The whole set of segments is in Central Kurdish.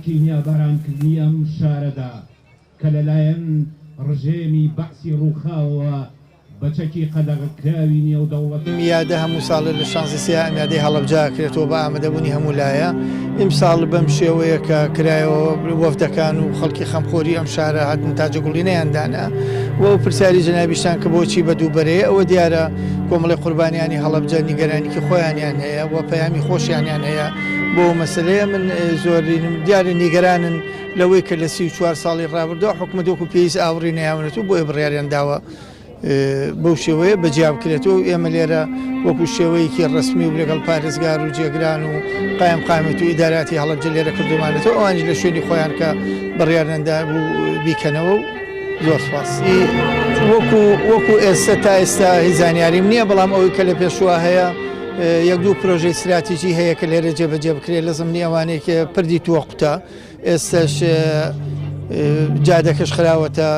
کیمیابارانکردنی ئەم شارەدا کە لەلایەن ڕژێمی بەعسی ڕووخاوەوە بە چەکی قەدەغەکراوی نێودەوڵەتی. ئەم یادە هەموو ساڵێ لە شانزی سێ ئەم یادەی هەڵەبجە ئەکرێتەوە بە ئامادەبوونی هەموو لایە، ئیمساڵ بەم شێوەیە کە کرایەوە وەفدەکان و خەڵکی خەمخۆری ئەم شارە هاتن تاجەگوڵینەیان دانا و ئەو پرسیاری جەنابیشتان کە بۆچی بە دوو بەرەیە ئەوە دیارە کۆمەڵی قوربانیانی هەڵەبجە نیگەرانیکی خۆیانیان هەیە و پەیامی خۆشیانیان هەیە بۆ مەسەلەیە من زۆرینم دیارە نیگەرانن لەوەی کە لە 34 ساڵی ڕابردووە حکومەت وەکو پێویست ئاوڕی نەیاونەتەوە بۆیە بڕیاریان داوە بەو شێوەیە بەجیا بکرێتەوە و ئێمە لێرە وەکو شێوەیەکی ڕسمی و لەگەڵ پارێزگار و جێگران و قایم قامەت و ئیداراتی هەڵەبجە لێرە کردومانەتەوە ئەوانیش لە شوێنی خۆیان کە بڕیارندا بوو بیکەنەوە و زۆر سپاس. وەکو وەکو ئێستا تا ئێستا هیچ زانیاریم نییە بەڵام ئەوەی کە لە پێشوە هەیە یەک دوو پرۆژەی استراتیژی هەیە کە لێرە جێبەجێ بکرێت لە زمنی ئەوانەیە کە پردی تووە قوتە ئێستاش جادەکەش خراوەتە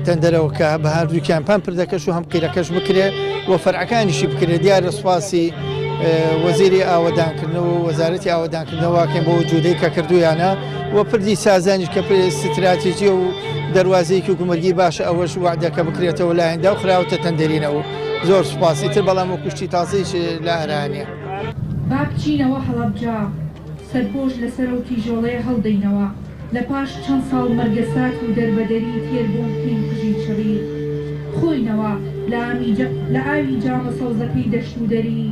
تەندەرەوە کە بە هەردووکیان پام پردەکەش و هەم قیرەکەش بکرێ و فەرعەکانیشی بکرێت دیارە سوپاسی وەزیری ئاوەدانکردنەوە و وەزارەتی ئاوەدانکردنەوەکەین بۆ جوودەی کە کردویانە و پردی سازانیش کە ستراتیژی و دەواازەیەکی گومرگی باشە ئەوەش وعدەکە بکرێتەوە لایەندا و خراوەتە تەندەرینەوە زۆر سوپاسی تر بەڵام و کوشتی تازەیش لە ئارانە. با بچینەوە هەڵەبجە. سەرپۆش لەسەر ئەو کیژۆڵەیە هەڵدەینەوە لە پاش چەند ساڵ مەرگەسات و دەربەدەری تێر بۆم بکەین قژی چڕی خۆینەوە لە ئاوی جامە سەوزەکەی دەشت و دەری.